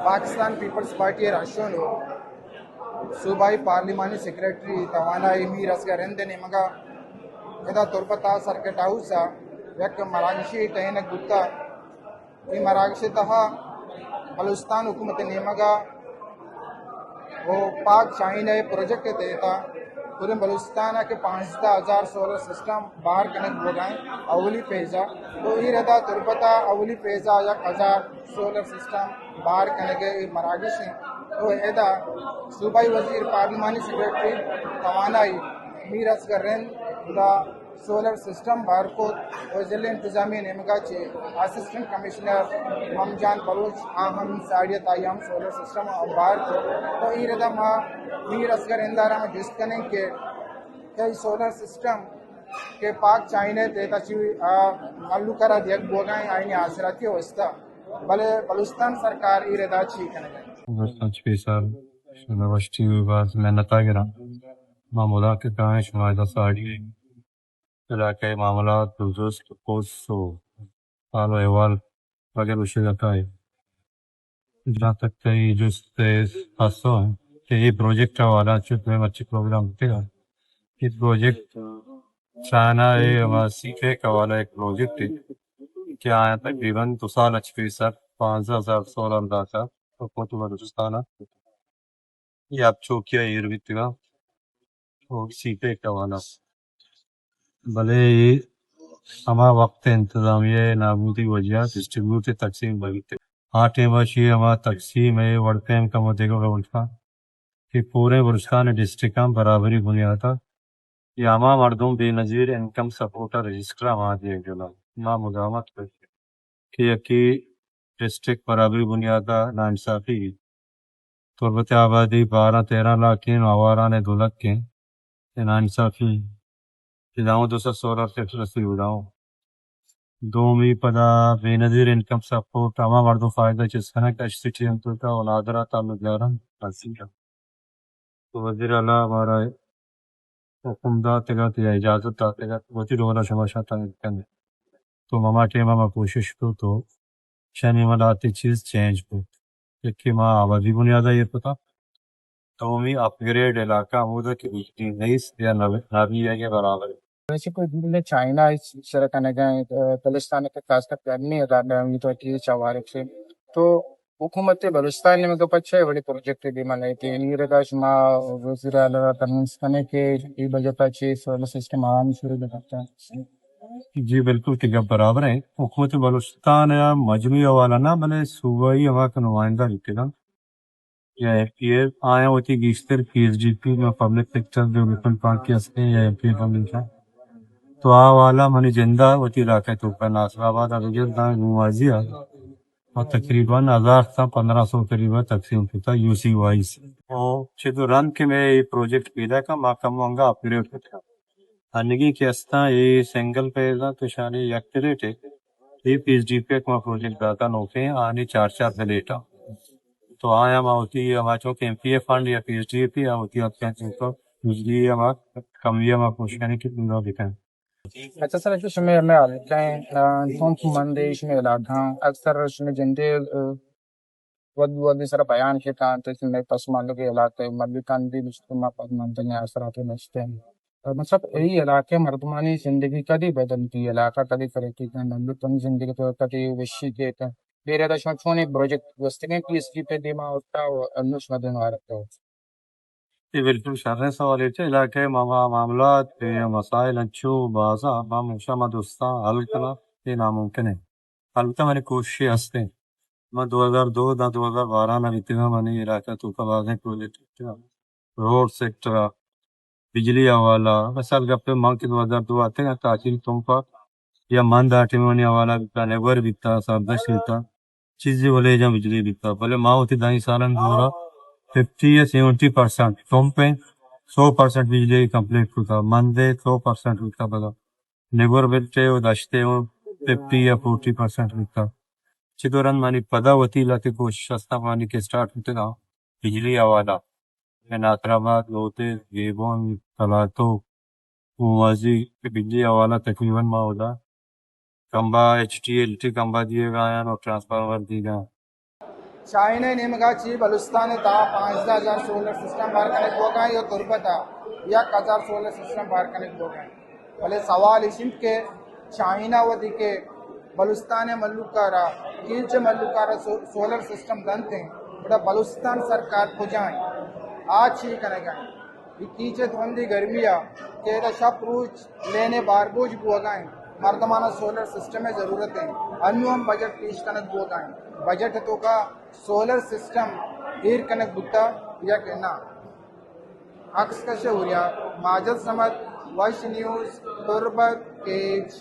Pakistan Peoples party ءِ رہشون ءُ صوبائی پارلیمانی سیکرٹری توانائی میر اصغر رند ءِ نیمگ ءَ ادا تربت ءَ سرکٹ ہاؤس ءَ یک مراگشے ٹہینگ بوتگ۔ اے مراگش ءِ تہا بلوچستان حکومت ءِ نیمگ ءَ ءُ پاک چائنا ءِ پروجیکٹ ءِ تحت ءَ پوریں بلوچستان ءَ کہ پانزدہ ہزار سولر سسٹم بہر کنگ بوگ ءَ اِنت اولی فیز ءَ، ءُ اے ردا تربت ءَ اولی فیز ءَ یک ہزار سولر سسٹم بہر کنگ ءِ مراگش اِنت۔ ءُ ادا صوبائی وزیر پارلیمانی سیکرٹری توانائی میر اصغر رند ادا سولر سسٹم بہر کت ءُ ضلع انتظامیہ نیمگ ءَ چہ اسسٹنٹ کمشنر ممجان بلوچ آ ہم ساڑی ءَ تائی ہم سولر سسٹم بہر کت۔ تو اے ردا ما میر اصغر رند ءَ را ما جست کنیں کہ کئی سولر سسٹم کہ پاک چائنا ءِ تحت ءَ چہ، آ، مھلوک ءَ را دیگ بوگ ءَ اِنت، آیانی آسراتی ءِ واستہ، بلے بلوچستان سرکار اے ردا چی کنگ ءَ اِنت؟ بلوچستان چہ پیسر شما وش ٹی وی باز منت ءَ گراں۔ ما ملاقات ءَ ایں، شما ادا ساڑی علاقہ ءِ معاملات، درست پرس ءُ حال ءُ احوال وغیرہ گوشگ ءَ کائے۔ جہاں تک تئی جست ءِ پسو اِنت کہ اے پروجیکٹ ءِ حوالہ ءَ چہ تو مرچی پروگرام بوتگ ءَ، اے پروجیکٹ چائنا ءِ ہما سی پیک ءِ حوالہ ءَ یک پروجیکٹ اِنت کہ آیاں تقریباً دو سال ءَ چہ پیسر پانزدہ ہزار سولر داتگ حکومت بلوچستان ءَ۔ اے آپ چوکی ءَ ایر بیتگ ءُ سی پیک ءِ حوالہ۔ بلے اے ہما وقت ءَ انتظامیہ ءِ نابودی وجہ ءَ ڈسٹریبیوٹ ءُ تقسیم بہ بیتگ۔ آ ٹائم ءَ چہ ہما تقسیم ءِ وڑ پیم کمو دگہ وڑ اتکاں کہ پوریں بلوچستان ءِ ڈسٹرکٹاں برابری بنیات ءَ یا ہما مردم بے نظیر انکم سپورٹ ءِ رجسٹر ءَ ما دیگ ءَ ایں۔ ما مزاحمت کت کہ یکے ڈسٹرکٹ برابری بنیاد ءَ ناانصافی، تربت ءِ آبادی بارہ تیرہ لاکھ اِنت ءُ آواران ءِ دو لکھ اِنت، اے ناانصافی اِنت۔ ادا ہوں دو سد سولر سیٹ رسی ادا ہوں۔ دومی پدا بے نظیر انکم سپورٹ ہما مردم فائدہ چست کنگ کہ اش سٹی ہم تو تا ءُ نادرا تعلق دارن رسی۔ تو وزیر اعلیٰ مارا حکم داتگ ات یا اجازت داتگ ات، وتی ڈول ءَ شما شاں تنگ بہ کن ئے۔ تو ہما ٹائم ءَ ما کوشش کت تو شنی ما لہتے چیز چینج کت۔ یکے ما آبادی بنیاد ءَ ایر کتگ، دومی اپ گریڈ علاقہ ہمودا کہ بجلی نیست یا نہ، نہ بیگ ءِ برابر۔ ویسے کوئی دل چائنا ءِ سر کنگ ءَ، بلوچستان ءَ خاص کر گرمی ءِ دار ءَ تو چیز چوارک سے تو حکومت بلوچستان ءِ نیمگ ءَ پچ ءَ وڑیں پروجیکٹ دیما نئیت۔ اے ردا شما وزیر اعلیٰ را کنوینس کن ئے کہ اے بجٹ ءَ چہ سولر سسٹم عام شروع بہ کنت۔ جی بالکل، تئی گپ برابر اِنت۔ حکومت بلوچستان ءِ مجموعی حوالہ نہ، بلے صوبائی ہما کہ نمائندہ بیتگ اَنت یا ایم پی اے، آیاں وتی گیشتر پی ایس ڈی پی یا پبلک سیکٹر ڈیولپمنٹ بانک کہ ہست اِنت یا ایم پی اے فنڈ اِنت۔ تو آ حوالہ منی جند ءَ وتی علاقہ ءِ توک ءَ ناصر آباد ءَ بگر داں گومازی ءَ ما تقریباً ہزار تا پندرہ سو قریب ءَ تقسیم کتگ یو سی وائز۔ او چد ءُ رند کہ مئے اے پروجیکٹ پیداک اَنت، ما کمو انگا اپ گریڈ کتگ۔ انگیں کہ استاں اے سنگل فیز اَنت، تو شانی یک پلیٹ اِنت۔ اے پی ایس ڈی پی ءَ کہ ما پروجیکٹ داتگ نوکیں، آنی چار چار پلیٹ اَنت۔ تو آیاں ما وتی ہما چونکہ ایم پی اے فنڈ یا پی ایس ڈی پی ءَ وتی حقاں چنکو بجلی ءَ ما کمی ءَ ما کوشش کنیں کہ پورا بہ کنیں۔ اچھا سر، اچھا شمئے ہمے حالتیں، آ، تنک مندے شمئے علاقہ اکثر شمئے جندے، آ، وت وت سر بیان کے کانت شمئے پسماندگی علاقہ ملکان دی بشتما پسماندگی اثرات نشتے۔ آ، مطلب اے علاقہ مردمانی زندگی کدی بدلتی، علاقہ کدی ترقی کن، ملکانی زندگی تو کدی وشی کے کن۔ میرے دا شما چون ایک پروجیکٹ گوستگیں پی ایس ڈی پی دیما اٹھا و انوش مدن وارتا۔ اے بالکل شریں سوالے۔ چہ علاقہ ءِ ما-، ما-، معاملات یا مسائل انچو بازاں، ما ہمیشہ ما دوستاں حل کناں، اے ناممکن اِنت۔ البتہ منی کوششے ہست اِنت۔ من دو ہزار دو داں دو ہزار بارہ ءَ بیتگاں، منی علاقہ ءِ توکا بازیں پروجیکٹ بیتگاں۔ روڈ سیکٹر ءَ، بجلی حوالہ، مثال گپے من کہ دو ہزار دو ءَ اتکگاں تاچیل تمپ ءَ یا من دا ٹیم منی حوالہ بیتا، نیبر بیتا، سردشت بیتا، چیزے ولیجاں بجلی بیتا، بلے ما وتی دہیں سالانی دورا ففٹی یا سیونٹی پرسنٹ تمپ ءَ سو پرسنٹ بجلی کمپلیٹ کتا، مند ءَ سو پرسنٹ بیتا، پدا نیبر بیلٹ ءَ و دشت ءَ و ففٹی یا فورٹی پرسنٹ بیتا۔ چہ دوران منی پدا وتی لہتے کوشش ہستاں، منی کہ اسٹارٹ بوتگاں بجلی حوالہ، ناصر آباد، لوتیس، گیبون، کلاتو، گومازی کہ بجلی حوالہ تقریباً ما اودا کمبا ایچ ٹی ایل ٹی کمبا دیگا آیاں و ٹرانسفارمر دیگا۔ چائنا ءِ نیمگا چی بلوچستان ءِ تہا پانزدہ ہزار سولر سسٹم بار کنگ بوگا یا تربت ءَ یک ہزار سولر سسٹم بار کنگ بوگا۔ بلے سوال اش انت کہ چائنا وتی کہ بلوچستان ءِ مھلوک ءَ را، کیچ ءِ مھلوک ءَ را سو-، سولر سسٹم دنت انت، گڑا بلوچستان سرکار کجا انت؟ آ چی کنگ ءَ انت؟ اے کیچ ءِ ترندیں گرمی ءَ کہ ادا شپ روچ لین ءِ بار بوج بوگا انت، مردماں سولر سسٹم ءِ ضرورت انت، انوں ہم بجٹ پیش کنگ بوگا انت، بجٹ ءِ توکا سولر سسٹم ایر کنگ بوتا یا کہ نہ؟ عکس کش اوریا، ماجد صمد، وش نیوز، تربت، کیچ۔